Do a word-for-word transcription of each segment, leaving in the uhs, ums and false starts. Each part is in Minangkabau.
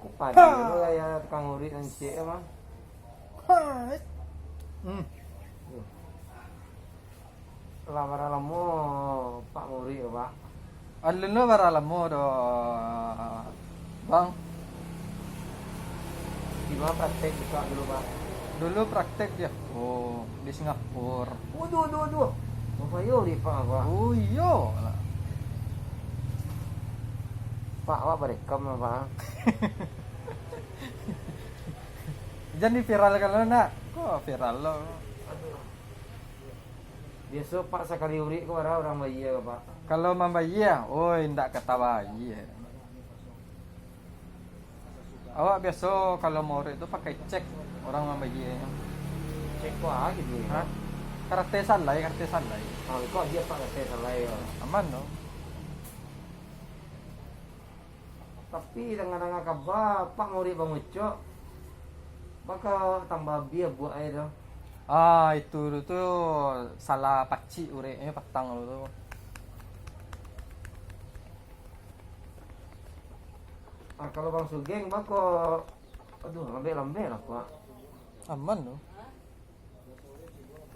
Kok padi tu gaya tukang urik nan ciek tu, Bang? Hmm. Lah bara lamo Pak murik tu, Pak? Alun lo bara lamo doh, Bang. Di ma praktek buka dulu, Pak? Dulu praktek di, oh, di Singapura. Waduh, waduh, waduh. Bapayo di Pak, Pak. Oh, iyo lah. Pak, awak barekam lah, Pak. Jan diviralkan lo, nak. Kok viral lo? Biaso, Pak, sakali urik ko bara urang bayia, Pak? Kalau mambayia, oi, indak ka tabayia. Awak biaso kalau maurik tu pakai cek urang mambayia. Cek ko a gitu yo? Hah? Karate salai, karate salai. Ah, kok dia Pak karate salai yo? Aman tu. Tapi danga-danga kaba, Pak maurik Bang Ucok, baka tambah abih buak ai tu. Ah, itu tu, tu salah pacik ureknyo patang tu, tu. Ah, kalau Bang Sugeng, bako, aduh, lambek-lambek lah, Pak. Aman tu.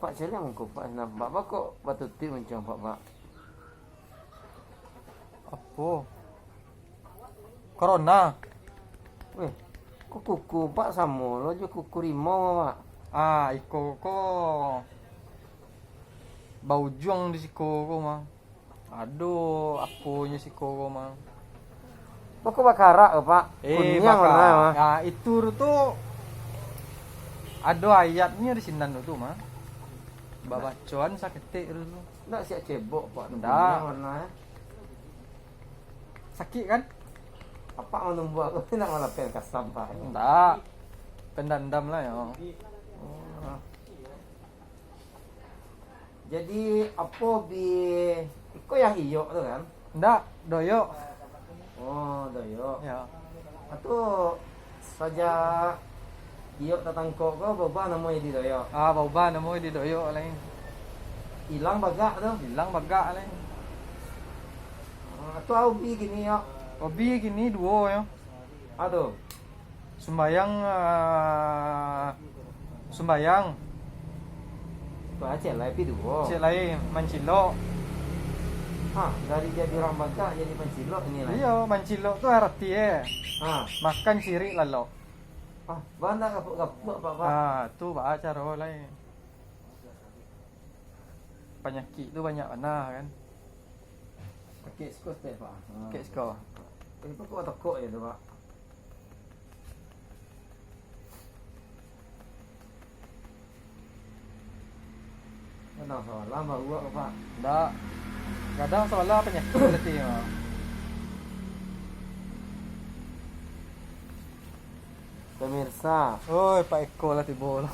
Pak, caliak muko Pak, nampak Pak kok batutuik mancang Pak, Pak. Apo? Corona? Weh, kok kuku Pak samo lo jo kuku rimau, Pak? Ah, iko ko baujuang di siko ko mah. Ado aponyo siko ko mah. Pokok bakarak ko, Pak. Eh, kuniang baka-, warna, mah. Ah, itu tu, ado ayatnyo di sinan tu, tu, mah. Babacoan saketek tu, tu. Ndak siak cebok, Pak, tu. Ndak. Kuniang warna, eh. Sakik, kan? Apak manumbuak ko, nak malapian kasam, Pak. Ndak. Pendandam lah, yo. Oh. Jadi, apo bi, iko yang iyok tu kan? Ndak, doyok. Oh, doyok. Ya. Atu sajak iyok tatangkok ko, baubah namo jadi doyok? Ah, baubah namo jadi doyok lai. Ilang bagak tu? Ilang bagak lai. Ah, atu a ubi kini, yok? Ubi kini duo, yo. Ado. Sumbayang, ah, sumbayang. Wah, cek lai pi duo. Cek lai mancilok. Ha, dari jadi urang bagak jadi mancilok ni lai. Iyo, mancilok tu arati e. Ha. Makan cirik lalok. Ah, bana gapuak-gapuak, Pak, Pak. Ah, tu baa caro lai. Panyakik tu banyak bana kan. Sakik siko, Pak. Ha. Sakik siko. Eh, pokok tokok je tu, Pak. Kadang salah baruak, Pak. Ndak. Kadang salah panyakik berarti, Pak. Pemirsa. Oi, Pak Eko lah tibo lah.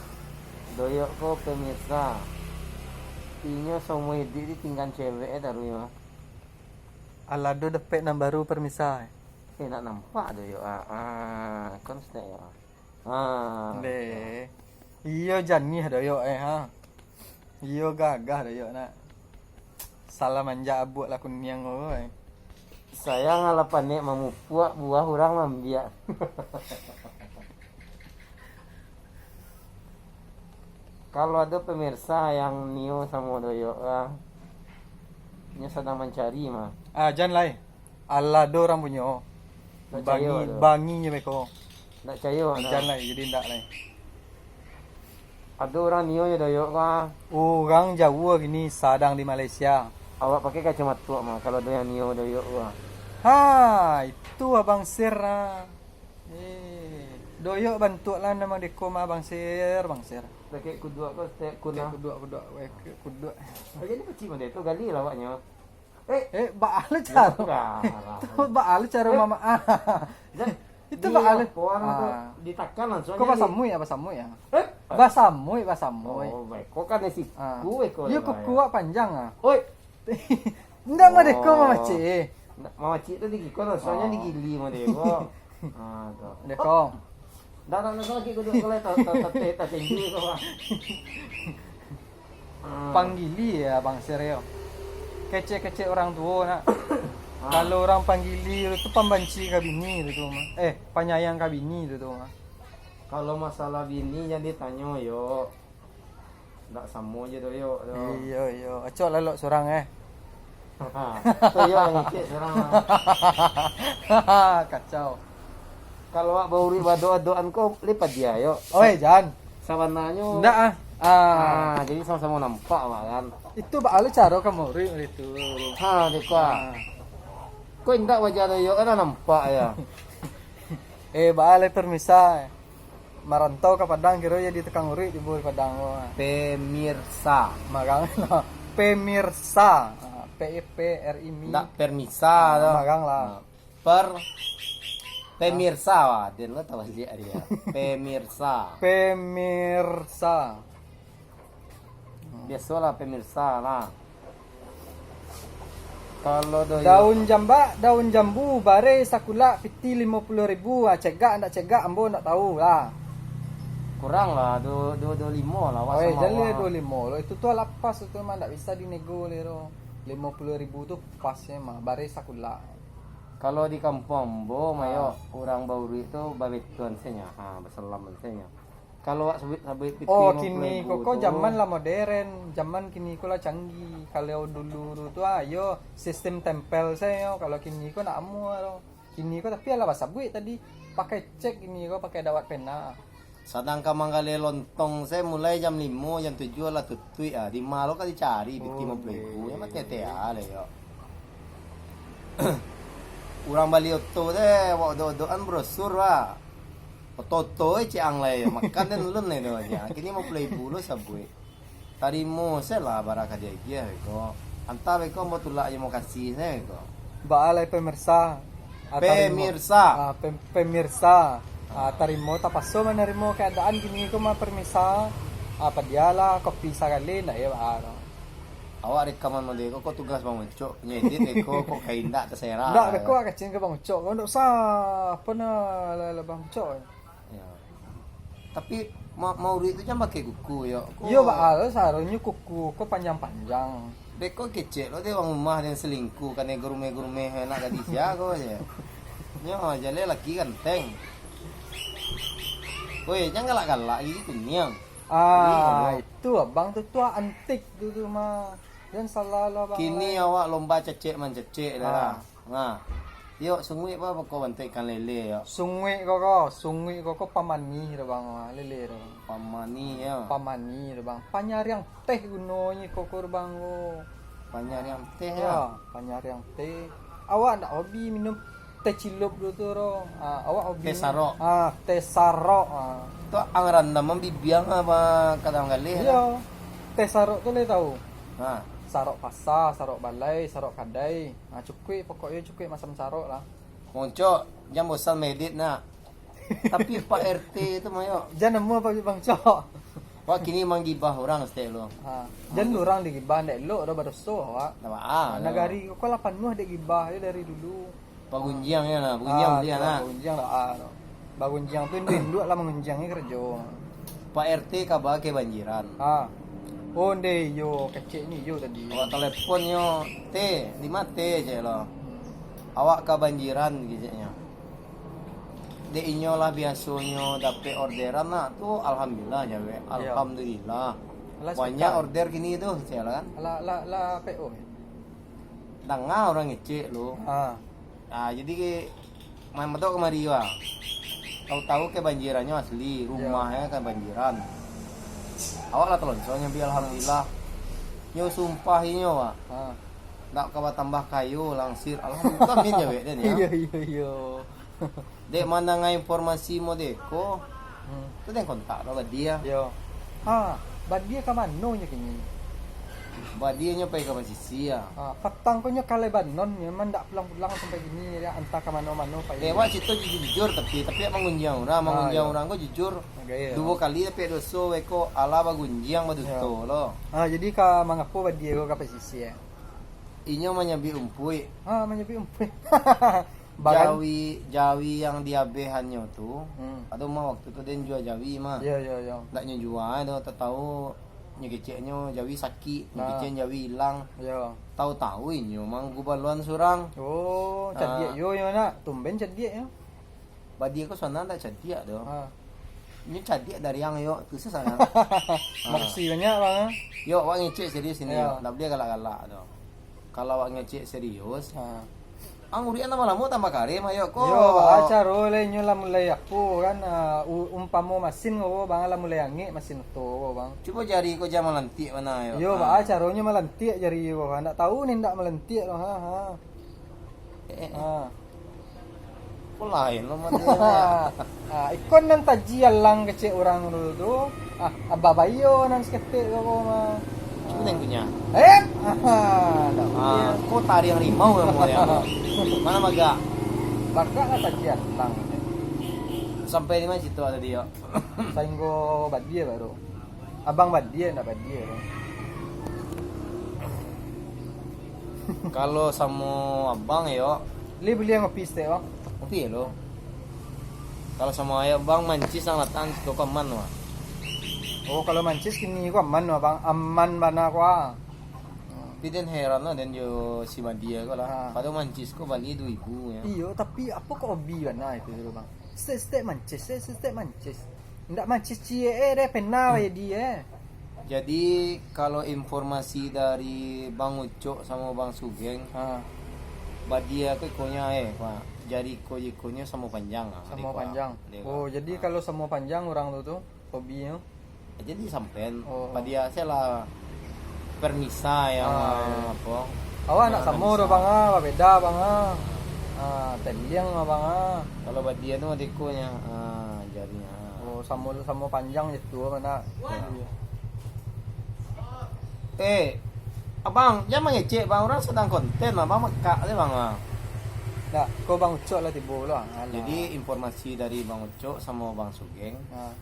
Doyok ko, pemirsa. Inyo saumua iduik ditinggaan cewek e taruih, Pak. Alado dapek nan baru, pemirsa. Eh, nak nampak doyok, ah. Ah, kan snack, ah. Ah. Deh. Iyo janiah doyok, eh, ha. Iyo gagah doyok, nak. Salah manjak abuak lah kuniang ko, eh. Sayang alah panek mamupuak, buah urang maambiak. Kalau ado pemirsa yang nio samo doyok, ah, nyo sadang mancari mah. Ah, jan lai. Alah, ado urang punyo. Ndak cayo tu. Bangi, bangi nyo beko. Ndak cayo tu. Jan lai, jadi ndak lai. Ado urang nio jo doyok ko, ah. Urang jauah kini sadang di Malaysia. Awak pakai kacamato mah, kalau ado yang nio doyok ko, ah. Ha, itu Abang Sir, ah. Eh, doyok bantuak lah nan madeko mah, Abang Sir, Abang Sir. Pakai kuduak ko, stek kun. Pakai kuduak, kuduak, pakai kuduak. Oh, jadi pacik model tu, gali lah awaknyo. Eh. Eh, baa lo caro? Yo, lah. Tu baa lo caro, eh, mama. Ah. Jan, itu di baa lo. Apo, anu tu, ah, ditakan langsung. Kok jadi basamuik, ah, basamuik, ah? Eh? Basamuik, basamuik. Oh, baik. Kok kan siku, ah, eh, kok. Iyo, kuku awak panjang, ah. Oi. Ndak, madeko, oh, mamacik. Ndak, mamacik tu digiko, langsung, ah, digili madeko. Ah, tu. Deko. Ndak, ndak, ndak, sakik kuduak ko lai, ta-, ta-, ta-, ta-, tatinggi ko, Bang. Ah. Panggili yo, Bang Sir yo. Kecek-kecek urang tuo, nak. Kalau urang panggili tu pambanci ka bini tu, tu mah. Eh, panyayang ka bini tu, tu mah. Kalau masalah bini jan ditanyo, yo. Ndak samo je tu, yo. Iyo, iyo. Acok lalok surang, eh. Tu yo nan ngecek surang. Kacau. Kalau awak bauruik badoa-doaan ko, lipat dia, yo. Oi, jan. Sabananyo. Ndak, ah. Ah, jadi samo-samo nampak, Mak, kan? Itu baa lo caro ka mauruik itu. Ha, dek, ah. Ah. Ko indak wajah tu, yo, kan nampak, ya. Eh, baa lai permisa. Marantau ka Padang, kiro jadi tukang uruik di Padang ko. Pemirsa. Magang lah. Pemirsa. Ah, P E P R I mi. Ndak permisa tu. Magang lah. Ah. Per-, pemirsa, wah, den lo tabaliak dia. Pemirsa. Pemirsa. Biasolah pemirsa lah. Kalau doyo. Daun jambak, daun jambu, bareh sakulak, piti limo puluah ribu. Ah, cegak ndak cegak, ambo ndak tahu lah. Kurang lah, du-, du-, duo limo lah, wak. Oi, samo jaleh wak. Duo limo lo. Itu tu lah pas tu mah, ndak bisa dinego lai tu. Limo puluah ribu tu pasnyo mah, bareh sakulak. Kalau di kampuang ambo, mah, yo, urang bauruik tu babetoan sajo, ha, basalam sajo. Kalau awak sabuik-sabuik piti limo puluah ribu tu. Oh, kini ko, ko zaman lah modern, zaman kini ko lah canggih. Kalau dulu tu, tu, ah, yo, sistem tempel sajo. Kalau kini ko ndak amuah tu. Kini ko tapi alah basabuik tadi, pakai cek kini ko, pakai dawat pena. Sadangkan manggaleh lontong se mulai jam limo, jam tujuah lah tutuik ah. Di ma lo ka dicari piti limo puluah ribu, yo, mati ate ah, le, yo. Urang bali oto se, awak odok-odokan brosur, Pak. Oto-oto e cek ang lai, makan den ulun lai tu aja. Kini limo puluah ribu lo sabuik. Tarimo se lah, bara ka diagiah beko. Antah beko ambo tulak jo mokasih se beko. Baa lai pemirsa. Ah, tarimo. Pemirsa. Ah, pem-, pemirsa. Ah, tarimo, tapaso manarimo keadaan kini ko mah pemirsa. Ah, padialah kopi sagaleh ndak yo baa tu. Awak rekaman model ko, ko tugas Bang Ucok, penyo edit beko, kok ka indak tasarah. Ndak, beko awak kacin ka Bang Ucok. Ko ndak usah, apo nah, lah, lah Bang Ucok. Yo. Tapi, ma-, mauruik tu jan pakai kuku, yo. Ko. Iyo, baa lo, saharusnyo kuku ko panjang-panjang. Beko kecek lo dek urang rumah den selingkuh, kanai gurumeh-gurumeh anak gadih sia ko je. Nyo, jaleh laki ganteng. Woi, jan galak-galak, gigi kuniang. Ah, itu abang tu, tu antik tu, tu mah. Jan salah lo, abang. Kini awak lomba cecek mancecek dah lah. Ah. Nah, yo, sunguik pa beko bantuak ikan lele, yo? Sunguik ko, ko, sunguik ko, ko pamanih tu, Bang, ah, lele tu. Pamanih, yo. Pamanih tu, Bang. Panyariang teh gunonyo ko, ko, Bang, ko. Panyariang teh, yo? Yo, panyariang teh. Awak ndak hobi minum teh cilup tu, tu, ro? Ah, awak hobi. Teh sarok. Ah, teh sarok, ah. Tu ang randam bibiang apa kadang galeh? Iyo. Teh sarok tu lai tahu? Ha. Sarok pasa, sarok balai, sarok kadai. Ah, cukuik, pokoknyo cukuik macam sarok lah. Bang Ucok, jan bosan maedit nak. Tapi Pak R T tu, Mayok. Jan namo Pak Bang Ucok. Wak kini manggibah urang saketek lo. Ha. Jan urang digibah, ndak elok doh, badoso awak. Ndak baa, nagari ko lah panuah dek gibah dari dulu. Bagunjiang yo lah, bagunjiang. Ah, buliah lah. Bagunjiang lah, ah. Bagunjiang tu induak-induak lah mangunjiangi karajo. Pak R T kaba kebanjiran. Ah. Oh, ndeh, iyo, kecek ni, iyo tadi. Awak telepon nyo, "T, di ma T?" cek lo. Hmm. "Awak kabanjiran," keceknyo. Dek inyo lah biasonyo dapek orderan nak tu, alhamdulillah jawek. Iyo. Alhamdulillah. Alah, banyak order kini tu, cek lo kan. Alah, alah, alah, P O. Danga urang ngecek lo. Ah. Ah, jadi ke, main batok kamari, Bang. Tahu-tahu kebanjirannyo asli, rumahnyo kebanjiran. Awak lah talonsong nyambi, alhamdulillah. Nyo sumpah inyo, Pak. Ha. Ndak ka batambah kayo, langsir. Alhamdulillah, min jawek den, yo. Iyo, iyo, iyo. Dek mandanga informasi model ko, hmm, tu den kontak lo Badia. Yo. Ha, Badia ka mano nyo kini? Badia nyo pai ka Pasisia. Ha, patang ko nyo ka Lebanon, nyo memang ndak pulang-pulang sampai kini, yo, antah ka mano-mano pai. Eh, wak carito jujur, tapi, tapi mangunjiang urang, mangunjiang urang ko jujur. Agak iyo. Duo kali tapi doso, weko, alah bagunjiang baduto lo. Ha, jadi ka mangapo Badia ko ka Pasisia? Inyo manyabik umpuik. Ha, manyabik umpuik. Baran- Jawi, jawi yang diabehannyo tu, hmm, ado mah waktu tu den jua jawi mah. Yo, yo, yo. Ndak nyo jua doh, tak tahu Nyo keceknyo jawi sakik, nyo Ah. keceknyo jawi ilang. Yo. Tahu-tahu inyo manggubaluan surang. Oh, Ah. cadiak yo, yo nak. Tumben cadiak yo. Badia ko sana tak cadiak tu. Ha. Ini cadiak dari ang yo, tu sih sayang. Ha. Makasih banyak, Bang. Yo, awak ngecek serius ini, Yo. yo. Ndak boleh galak-galak tu. Kalau awak ngecek serius, Ha. ang urian lamo-lamo tambah kareh, mah, yo, ko. Yo, baa caro lah inyo lah mulai apo kan, ah, u-, umpamo masin ko, Bang, lah mulai angek masin oto ko, Bang. Cubo jari ko jan malantiak bana, yo. Yo, Ha. baa caronyo malantiak jari ko, ha. Ndak tahu ni ndak malantiak tu, ha, ha. Eh, eh. Ha. Ko lain lo mah dia. Ah, ikon nan taji alang kecek urang dulu tu. Ah, abah bayo nan saketek ko mah. Cubo tengoknyo. Eh, ah, dah Ah, boleh. ko tariang rimau yang mau yang. Mana magak? Bagak lah taji alang. Sampai di mana situ ada dia? Sainggo badia baru. Abang badia ndak badia tu. Kalau samo abang yo, Li buliah ngopi saketek, Bang? Ngopi lo. Kalau samo ayah bang mancis ang datang siko ko aman wah. Oh, kalau mancis kini ko aman wah, Bang. Aman bana ko ah. Tapi den heran lah den jo si Madia ko lah. Ha. Padahal mancis ko bali duo ribu ya. Iyo, tapi apo ko hobi bana itu tu, Bang? Saketek-saketek mancis, saketek-saketek mancis. Ndak mancis ciek eh, deh pena Hmm. wae di eh. Jadi, kalau informasi dari Bang Ucok samo Bang Sugeng, Ha. badia ko ikonyo eh, Pak. Jari iko jo ikonyo samo panjang lah, Samo dek ko lah. panjang. Dek ko Oh, lah. jadi Ha. kalau samo panjang urang tu tu, hobinyo? Jadi sampean, Oh. badia se lah permisa yang Ah, iyo. apo? Awak nak Yang samo doh, permisa. Bang ah, babeda, Bang ah. Ah, teliang lah, Bang ah. Kalau badia tu mah ikonyo, ah, jarinyo. Oh, samo, samo panjang je tu, mana? Iyo. Eh, abang, jan mangecek, Bang. Urang sadang konten, Abang mekak se, Bang, ah. Dak, ko Bang Ucok lah tibo lo, ah. Alah. Jadi, informasi dari Bang Ucok samo Bang Sugeng, Ah.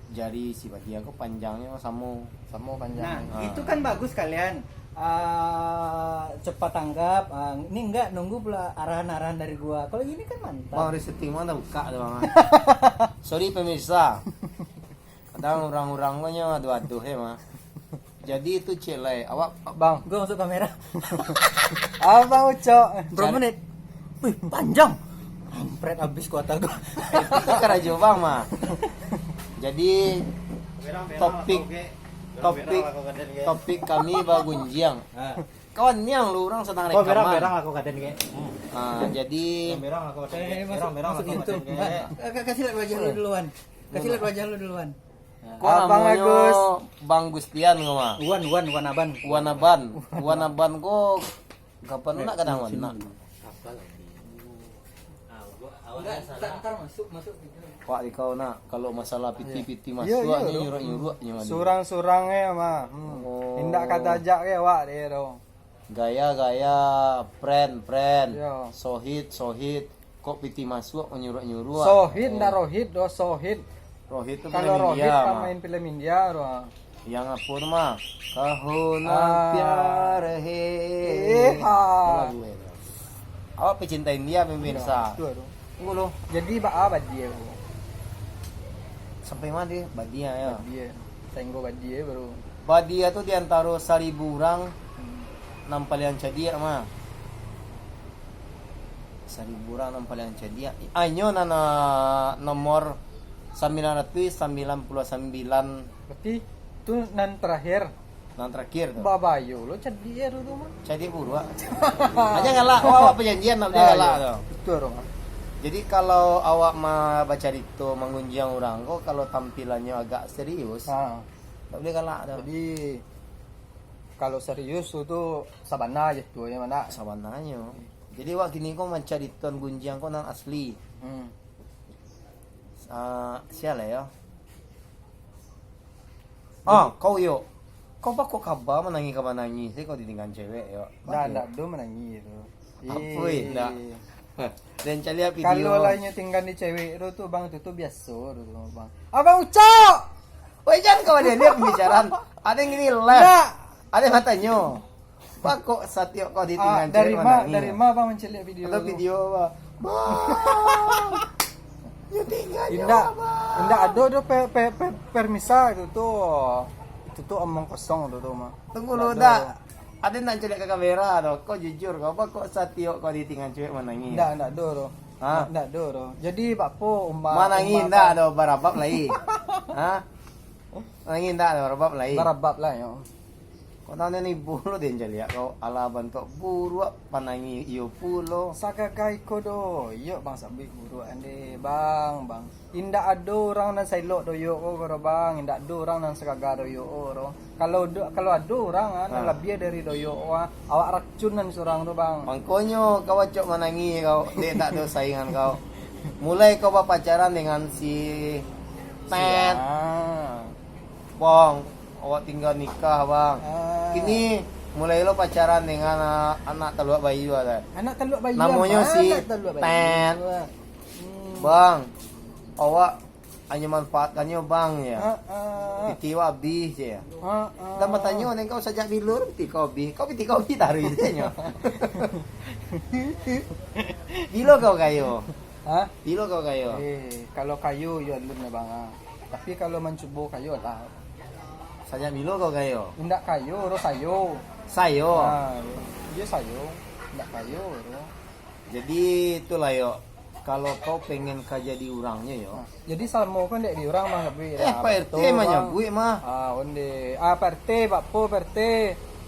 jari si badia ko panjangnyo samo. Samo panjang. Nah, Ah. itu kan bagus kalian, ah, cepat tanggap. Ah, ini enggak, nunggu pula arahan-arahan dari gua. Kalau gini kan mantap. Bang, udah setting, Bang, dah buka tu, Bang, ah. Sorry, pemirsa. Kadang urang-urang ko nyo aduh-aduh, eh, mah. Jadi itu cek lai, awak Bang. Gua masuk kamera. Abang Ucok. Berapa Cari menit? Wih, panjang. Kampret, habis kuota gua. Itu karajo Bang mah. Jadi, topik, topik, topik kami bagunjiang. Ah. Kawan niang lu, urang sadang Oh, rekaman. berang-berang lah kau kaden ke. Ah, jadi Berang-berang lah kau kaden ke. Eh, masuk, Berang-berang masuk lah kau YouTube. kaden ke. Ka-, ka-, kasih lihat wajah lu duluan. Kasih lihat wajah lu duluan. Ko Abang namonyo Agus. Bang Gustian ko mah. Wan, Wan, Wan Aban. Wan Aban. Wan Aban ko kapan nak kadang Wan nak. Enggak, ntar, ntar masuk, masuk gitu. Wak di kau nak, kalau masalah piti-piti Iyo. Iyo, masuak iyo, ni tu. nyuruak-nyuruak nyo. Surang-surang eh mah. Hmm. Oh. Indak kata ajak ke wak dia tu. Gaya-gaya, prank, prank. Yo. Sohit, sohit. Kok piti masuak, manyuruak-nyuruak. Sohit, Oh. ndak rohit doh, sohit. Rohit tu Kalau filem rohit India, kan mah. main filem India tu, ah. Yang apo tu, mah? Kaho na Ah. pyar hai. Eh, ha. Itu lagu, eh, tu. Awak pecinta India, pemirsa. Yo, betul tu. Tunggu lu. Jadi, baa badia tu? Sampai ma dia? Badia, yo. Badia. Sainggo badia baru. Badia tu di antaro saribu urang, Hmm. nan paliang cadiak mah. Saribu urang nan paliang cadiak. Ah, inyo nan, ah, nomor sambilan ratuih sambilan puluah sambilan. Berarti tu nan terakhir. Nan terakhir tu. Babayo lo cadiak tu, tu mah. Cadiak buruak. Aja galak, oh, awak perjanjian nak boleh Ah, galak iyo. tu. Betul tu, mah. Jadi kalau awak ma-, bacarito manggunjiang urang ko, kalau tampilannyo agak serius, Ha. tak boleh galak tu. Jadi, kalau serius tu, tu sabana je tu, ya, mana? Sabananyo. Jadi, awak kini ko mancari ton gunjiang ko nan asli. Hmm. Ah, sia lah, yo. Ah, kau, yo. Kau bako kaba manangih ka manangih, se kau ditinggaan cewek, yo. Ndak, Aduh. ndak ado manangih tu. Apo, eh, ndak? Eh. Dan caliak video. Kalau lah inyo tinggaan di cewek tu, tu, Bang, tu, tu biaso tu, tu, Bang. Abang Ucok! Weh, jan kau ada lihat pembicaraan. Ada yang gini live. Ndak. Ada yang tanyo. Bako satiok kau ditinggaan Ah, dari cewek ma, manangih. dari ma Bang mancaliak video Atau tu? video apa? Bang! Yo tinggaan nyo, Indak, Bang! indak ado tu pe, pe, pe, permisa tu tu. Itu omong kosong tu, tu mah. Tunggu lu, dak. Ada nak caliak ka kamera tu. Kau jujur kau, apa kok satiok kau ditinggan cuek manangih? Ndak, ndak do tu. Ha? Ndak do tu. Jadi bakpo umba. Manangih ndak do, barabab lai. Ha? Manangih ndak do, barabab lai. Barabab lah yo. Kau tahu ni bulu dia caliak kau, ala bantuak buruak panangih iyo pulo. Sagagai ko do, iyo bang sabik buruak ande, bang, bang. Indak ado urang nan saelok doyok ko, ko do bang, indak ado urang nan sagaga doyok ko do. Kalau do, kalau ado urang ah, nan labiah dari doyok ko ah, awak racun nan surang tu bang. Mangkonyo kau acok manangih kau, dek tak ado saingan kau. Mulai kau bapacaran dengan si Tet. Bang, awak tingga nikah bang. Kini mulai lo pacaran dengan ah, anak taluak bayi tu. Anak taluak bayi. Namonyo si Tet. Bang, awak hanya manfaatkannyo bang ya. Piti awak abih je ya. Dan batanyo dengan kau sajak bilo piti kau abih. Kau piti kau abih taruih je nyo. Bilo kau kayo. Ha? Bilo kau kayo. Eh, kalau kayo yo alun lah bang. Ah. Tapi kalau mancubo kayo lah. Sajak bilo kau kayo? Indak kayo, ro sayo. Sayo. Ha, yo sayo. Indak kayo ro. Jadi itulah yo. Kalau kau pengen ka jadi urangnyo yo. Ha. Jadi salamo kau indak di urang mah tapi. Eh, Pak RT mah nyabuik mah. Ah, onde. Ah, Pak RT, Pak Po, Pak RT.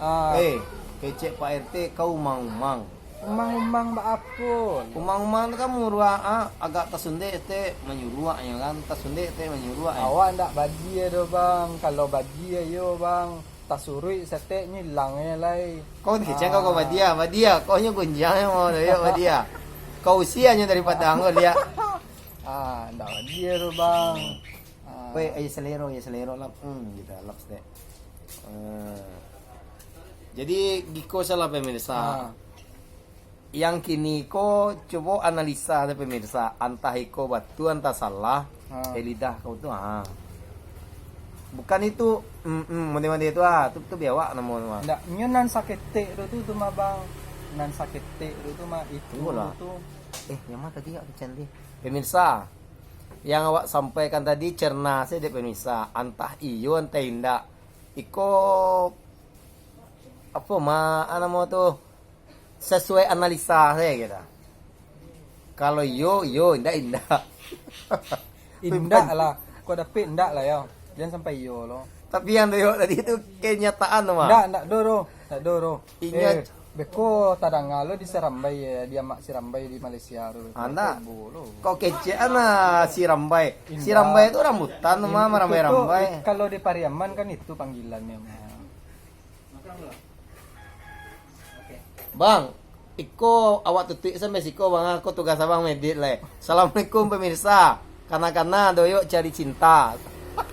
Ah. Eh, kecek Pak RT kau umang-umang. Umang-umang baapo? Umang-umang tu kan muruak ah, agak tasundek tek manyuruak nyo kan, tasundek tek manyuruak nyo. Awak ndak badia doh bang, kalau badia iyo bang, tasuruik satek nyo ilang nyo lai. Kau ni kecek kau, kau badia, badia, kau nyo gonjang nyo mau doyok badia. Kau usia nyo dari padang kau liak. Ah, ndak badia doh bang. Ah. Weh, ayo selero, ayo selero lap, hmm, gitu lap satek. Hmm. Jadi giko salah pemirsa. Ah. Yang kini ko cubo analisa dek pemirsa, antah iko batua antah salah. Ha. Eh lidah kau tu ha. Bukan itu mm, mm, mode-mode tu ah, tu tu biawak namo tu ah. Ndak, nyo nan saketek tu tu tu mah bang. Nan saketek tu tu mah itu Tunggulah. tu. Eh, yang mana tadi awak pecan tadi? Pemirsa, yang awak sampaikan tadi cerna saja dek pemirsa, antah iyo antah indak. Iko apo ma namo tu? Sasuai analisa saja kita. Kalau iyo, iyo, indak, indak. Indak lah. Kok dapik indak lah yo. Jangan sampai iyo lo. Tapi yang doyok tadi tu kenyataan tu mah. Indak, indak do do. Indak do do. Ingat. Eh, beko tadanga lo di Serambai ya, di Amak Serambai di Malaysia tu. Ah, indak. Kau kecekan lah si Rambai. Si Rambai tu rambutan tu mah, rambai-rambai. Kalau di Pariaman kan itu panggilannyo mah. Bang, iko awak tutuik sampai siko bang, aku tugas abang medit lai. Assalamualaikum pemirsa. Kana-kana doyok cari cinta.